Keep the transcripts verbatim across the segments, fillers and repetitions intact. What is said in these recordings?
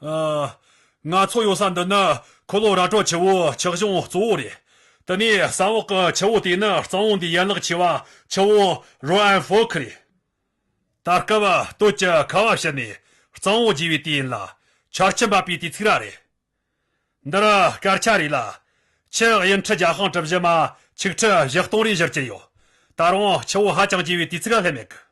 ཨ། ང་ཚོ་ཡོད་ས་འདི་ནི་ཁོ་ལོ་ར་ཏྲོ་ཆུ་བོའི་ཆུ་གཞུང་གཙོ་བོ་རེད། དེ་ནས་ཟམ་འོག་གི་ཆུ་བོ་དེ་ནི་གཙང་བོ་འདིའི་ཡན་ལག་ཆེ་བ་ཆུ་བོ་རོ་ཨན་ཧྥོ་ཁི་རེད། ད་སྐབས་སྟོད་ཀྱི་ཁ་བ་ཕྱེད་ནས་གཙང་བོ་རྒྱས་པའི་དུས་ཡིན་ལ། ཆར་ཆུ་འབབ་པའི་དུས་ཚིགས་ར་རེད། འདི་རུ་སྐར་ཆ་རེ་ལ་ཆུ་གཡུ་ཁྲི་བརྒྱ་དང་གྲུ་བཞི་མ་ཆིག་ཁྲི་བཞི་སྟོང་རེ་བཞུར་གྱི་ཡོད། ད་རུང་ཆུ་བོ་ཧ་ཅང་རྒྱས་པའི་དུས་ཚིགས་ལ་སླེབས་མེད་གི།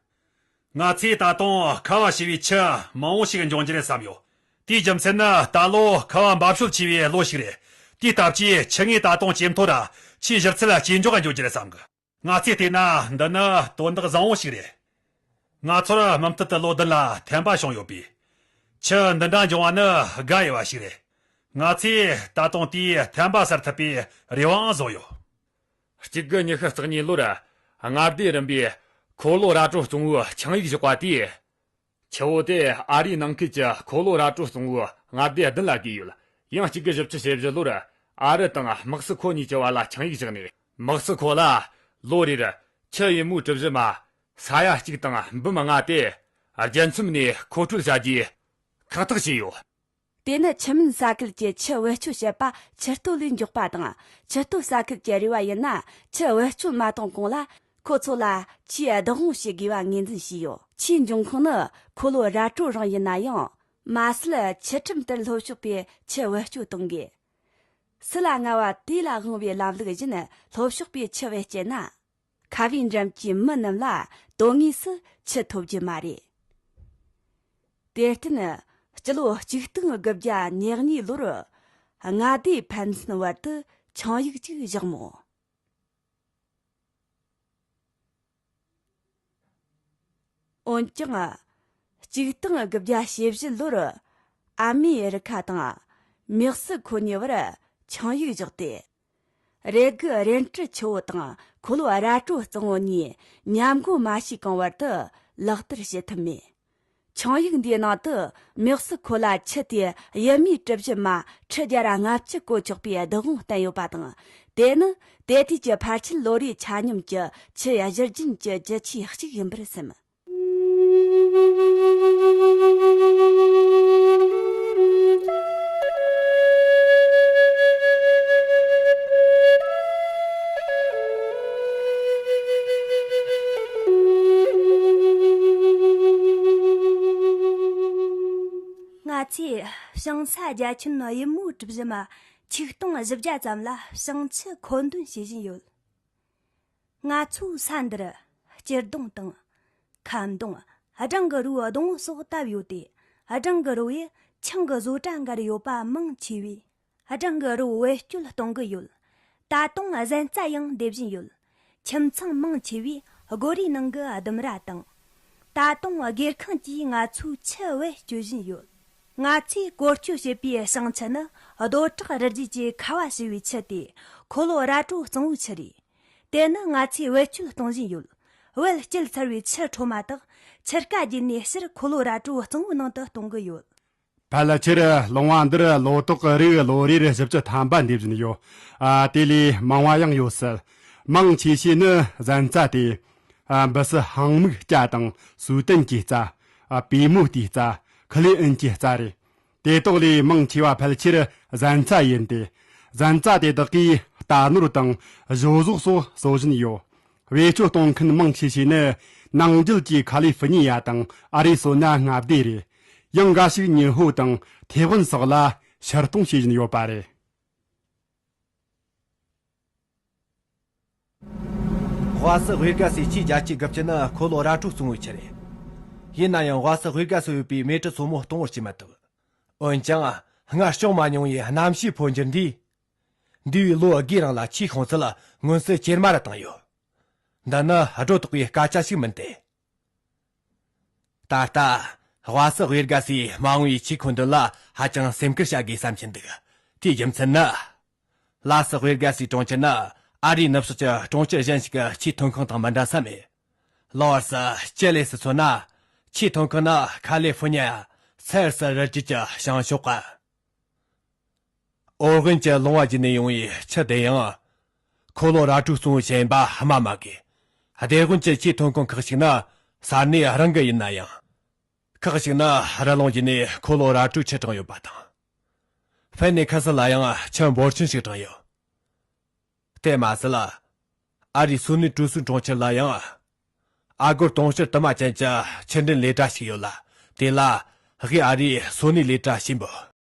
ང་ཚོས་ད་དུང་ཁ་བ་ཞེས་པའི་ཆུ་མང་བོ་ཞིག་འབྱུང་རྒྱུ་རེད་བསམ་ཡོད། དེའི་རྒྱུ་མཚན་ནི་ད་ལོ་ཁ་བ་འབབ་ཕྱོགས་ཆེ་བའི་ལོ་ཞིག་རེད། དེའི་སྟབས་ཀྱིས་ཆུ་ངོས་ད་དུང་ཇེ་མཐོ་ར་ཆུའི་བཞུར་ཚད་ཇེ་མགྱོགས་འགྱོ་རྒྱུ་རེད་བསམ་གི། ང་ཚོས་བལྟས་ན་འདི་ནི་དོན་དག་བཟང་བོ་ཞིག་རེད། ང་ཚོར་མུ་མཐུད་དུ་ལོ་བདུན་ལ་ཐན་པ་བྱུང་ཡོད་པས། ཆུ་འདི་འདྲ་འབྱུང་བ་ནི་དགའ་འོས་པ་ཞིག་རེད། ང་ཚོས་ད་དུང་དེའི་ཐན་པ་སེལ་ཐུབ་པའི་རེ་བའང་བཟུང་ཡོད། གཅིག་དགུ་ཉི་ཤུ་རྩ་གཉིས་ལོར་མངའ་སྡེ་རིམ་པས་ཁོ་ལོ་ར་ཏྲོ་གཙང་བོའི་ཆིངས་ཡིག་བཞག་པ་དེས། ཆུ་བོ་དེ་ཨ་རིའི་ནང་ཁུལ་གྱི་ཁོ་ལོ་ར་ཏྲོ་གཙང་བོའི་མངའ་སྡེ་བདུན་ལ་བགོས་ཡོད། ཡང་གཅིག་དགུ་བཞི་བཅུ་ཞེ་བཞི་ལོར་ཨ་རི་དང་མེག་སི་ཁོ་གཉིས་ཀྱི་བར་ལ་ཆིངས་ཡིག་བཞག་ནས། མེག་སི་ཁོ་ལ་ལོ་རེར་ཆུ་ཡུ་མུའུ་གྲུ་བཞི་མ་ས་ཡ་གཅིག་དང་འབུམ་ལྔ་དེ་རྒྱལ་མཚམས་ནས་མཁོ་སྤྲོད་བྱ་རྒྱུའི་ཁག་ཐེག་བྱས་ཡོད། དེ་ནི་ཆུ་མིན་ས་ཁུལ་གྱི་ཆུ་བེད་སྤྱོད་བྱེད་པ་ཆུ་སྟོད་ལས་མགྱོགས་པ་དང་། ཆུ་སྟོད་ས་ཁུལ་གྱི་རེ་བ་ཡིན་ན། ཆུ་བེད་སྤྱོད་མ་གཏོང་གོང་ལ་ཁོ་ཚོ་ལ་ཆུའི་བདག་དབང་བྱེད་དགོས་པ་ངོས་འཛིན་བྱས་ཡོད། ཆུའི་འབྱུང་ཁུངས་ནི་ཁོ་ལོ་ར་ཏྲོ་རང་ཡིན་ན་ཡང་། མ་ཟད་ཆུ་ཁྲིམས་ལྟར་ལྷོ་ཕྱོགས་པའི་ཆུ་བེད་སྤྱོད་གཏོང་དགོས། སུ་ལ་མངའ་བ་དེ་ལ་དབང་བའི་ལམ་ལུགས་བཞིན་ལྷོ་ཕྱོགས་པའི་ཆུ་བེད་སྤྱད་ན། ཁ་བའི་འགྲམ་གྱི་མི་རྣམས་ལ་དོན་དངོས་སུ་ཆུ་ཐོབ་རྒྱུ་མ་རེད། དེར་བརྟེན། སྤྱི་ལོ་གཅིག་སྟོང་དགུ་བརྒྱ་ཉེར་གཉིས་ལོར་མངའ་སྡེ་ཕན་ཚུན་བར་དུ་ཆིངས་ཡིག་ཅིག་བཞག་མོད། འོན་ཀྱང་། གཅིག་སྟོང་དགུ་བརྒྱ་ཞེ་བཞི་ལོར་ཨ་མེ་རི་ཁ་དང་མེག་སི་ཁོ་གཉིས་བར་ཆིངས་ཡིག་བཞག་སྟེ། རེ་གི་རེན་ཀྲི་ཆུ་བོ་དང་ཁོ་ལོ་ར་ཏྲོ་གཙང་བོ་གཉིས་མཉམ་འགོ་མ་ཞུགས་གོང་བར་དུ་ལག་བསྟར་བྱེད་ཐུབ་མེད། ཆིངས་ཡིག་འདིའི་ནང་དུ་མེག་སི་ཁོ་ལ་ཆུ་དེ་ཡུ་མུའུ་གྲུ་བཞི་མ་ཁྲི་བརྒྱ་ར་ལྔ་བཅུ་བཀོལ་ཆོག་པའི་བདག་དབང་བསྟན་ཡོད་པ་དང་། དེ་ནི་དེ་དུས་ཀྱི་ཕལ་ཆེར་ལོ་རེའི་ཆ་སྙོམས་ཀྱི་ཆུ་བཞུར་རྒྱུན་གྱི་རྒྱུ་ཆའི་གཅིག་ཡིན་པར་སེམས། ང་ཚོས་ཞིང་ས་རྒྱ་ཁྱོན་ཡུ་མུའུ་གྲུ་བཞི་མ་ཆིག་སྟོང་བཞི་བརྒྱ་ཙམ་ལ་ཞིང་ཆུ་མཁོ་འདོན་བྱེད་བཞིན་ཡོད། ང་ཚོའི་ས་འདིར་སྐྱི་ལྡུང་དང་། ཁམ་སྡོང་། སྦྲང་གི་རུའི་སྡོང་བོ་སོགས་བཏབ་ཡོད་དེ། སྦྲང་གི་རུ་བས་ཆང་གི་བཟོ་གྲྭ་འགར་ཡོད་པ་མང་ཆེ་བས་སྦྲང་གི་རུ་བེད་སྤྱོད་གཏོང་གི་ཡོད། ད་དུང་གཟན་རྩྭ་ཡང་འདེབས་བཞིན་ཡོད། ཁྱིམ་ཚང་མང་ཆེ་བས་སྒོ་རའི་ནང་གི་ལྡུམ་ར་དང་། ད་དུང་སྒེར་ཁང་གིས་ང་ཚོའི་ཆུ་བེད་སྤྱོད་བཞིན་ཡོད། ང་ཚོས་བཀོལ་སྤྱོད་བྱེད་པའི་ཞིང་ཆུ་ནི་རྡོ་བྲག་རི་རྒྱུད་ཀྱི་ཁ་བ་ཞེས་པའི་ཆུ་དེ་ཁོ་ལོ་ར་ཏྲོ་གཙང་བོའི་ཆུ་རེད། དེ་ནི་ང་ཚོས་བེད་སྤྱོད་གཏོང་བཞིན་ཡོད། བེད་སྤྱད་ཚར་བའི་ཆུ་འཕྲོ་མ་ཐག་ཆུ་རྐ་བརྒྱུད་ནས་ཕྱིར་ཁོ་ལོ་ར་ཏྲོ་གཙང་བོའི་ནང་དུ་གཏོང་གི་ཡོད། ཕལ་ཆེར་ལུང་བ་འདིར་ལོ་ཏོག་རིགས་ལོ་རེར་བཞི་བཅུ་ཐམ་པ་འདེབས་བཞིན་ཡོད། ཨ། དེ་ལས་མང་བ་ཡང་ཡོད་སྲིད། མང་ཆེ་ཤོས་ནི་གཟན་རྩྭ་སྟེ། ཨ། འབུ་སྲིན་ཧང་མུག་སྐྱ་དང་སུའུ་ཏན་གྱི་རྩྭ། ཨ། པུས་མོ་ཏིའི་རྩྭ། ཁི་ལི་ཨན་གྱི་རྩྭ་རེད། དེ་དག་ལས་མང་ཆེ་བ་ཕལ་ཆེར་གཟན་རྩྭ་ཡིན་ཏེ། གཟན་རྩྭ་དེ་དག་གིས་རྟ་ནོར་དང་བཞོ་ཟོག་སོགས་གསོ་བཞིན་ཡོད། བེད་སྤྱོད་གཏོང་མཁན་མང་ཆེ་ཤོས་ནི་ནང་རྒྱུད་ཀྱི་ཁ་ལི་ཧྥི་ནི་ཡ་དང་ཨ་རི་སོ་ན་མངའ་སྡེ་རེད། ཡང་འགའ་ཞིག་ཉི་ཧོང་དང་ཐེ་ཝན་སོགས་ལ་ཕྱིར་གཏོང་བྱེད་བཞིན་ཡོད་པ་རེད། ཝ་སི་ཝེར་ག་སི་ཆུའི་རྒྱ་ཆེའི་རྒུད་ཆུ་ནི་ཁོ་ལོ་ར་ཏྲོ་གཙང་བོའི་ཆུ་རེད། ཡིན་ན་ཡང་ཝ་སི་ཝེར་ག་སི་ཡོད་པའི་མལ་གྲུ་ཚོ་མོ་གཏོང་བར་བྱེད་མི་ཐུབ། འོན་ཀྱང་སྔར་བྱུང་མ་མྱོང་བའི་གནམ་གཤིས་འཕོ་འགྱུར་འདིས། འདས་པའི་ལོ་དགུའི་རིང་ལ་ཆུའི་ཤོང་ཚད་མངོན་གསལ་ཇེ་དམའ་རུ་བཏང་ཡོད། འདི་ནི་སྒྲོ་བཏགས་པའི་སྐད་ཆ་ཞིག་མིན་ཏེ། ད་ལྟ། ཝ་སི་ཝེར་ག་སིའི་མ་འོངས་པའི་ཆུའི་མཁོ་འདོན་ལ་ཧ་ཅང་སེམས་ཁུར་བྱ་དགོས་བསམ་གྱི་འདུག། དེའི་རྒྱུ་མཚན་ནི། ལ་སི་ཝེར་ག་སིའི་གྲོང་ཁྱེར་ནི་ཨ་རིའི་ནུབ་ཕྱོགས་ཀྱི་གྲོང་ཁྱེར་གཞན་ཞིག་གི་ཆུའི་ཐོན་ཁུངས་དང་མི་འདྲ་ས་མེད། ལོ་བར་སི་ཅི་ལེ་སི་མཚོན་ན། ཆུའི་ཐོན་ཁུངས་ནི་ཁ་ལི་ཧྥི་ནི་ཡ་སེལ་སི་རི་རྒྱུད་ཀྱི་བྱང་ཕྱོགས། ཨོ་རྒོན་གྱི་ལུང་བ་བརྒྱུད་ནས་ཡོང་བའི་ཆུ་དེ་ཡང་། ཁོ་ལོ་ར་ཏྲོའི་གཙང་བོའི་ཆུ་ཡིན་པ་སྨྲ་མ་དགོས། སྡེ་དཔོན་གྱི་ཆུའི་ཐོན་ཁུངས་ཁག་ཅིག་ནི་ས་གནས་རང་གི་ཡིན་ན་ཡང་། ཁག་ཅིག་ན་རི་ལུང་བརྒྱུད་ནས་འཁོར་ལོ་རལ་གྲིའི་ཆུ་དྲངས་ཡོད་པ་དང་། ཧྥན་ནེ་ཁ་སི་ལ་ཡང་ཆུ་འབོར་ཆེན་ཞིག་དྲངས་ཡོད། དེ་མ་ཟད་ལ། ཨ་རིའི་སོ་ནི་ཀྲུའུ་སུན་གྲོང་ཁྱེར་ལ་ཡང་། ཨ་སྒོར་དུང་ཕྱུར་དུ་མ་ཅན་གྱི་ཆུ་འདྲེན་ལས་གྲྭ་ཞིག་ཡོད་ལ། དེ་ལ་དབུས་ཨ་རིའི་སོ་ནི་ལས་གྲྭ་ཞེས་འབོད།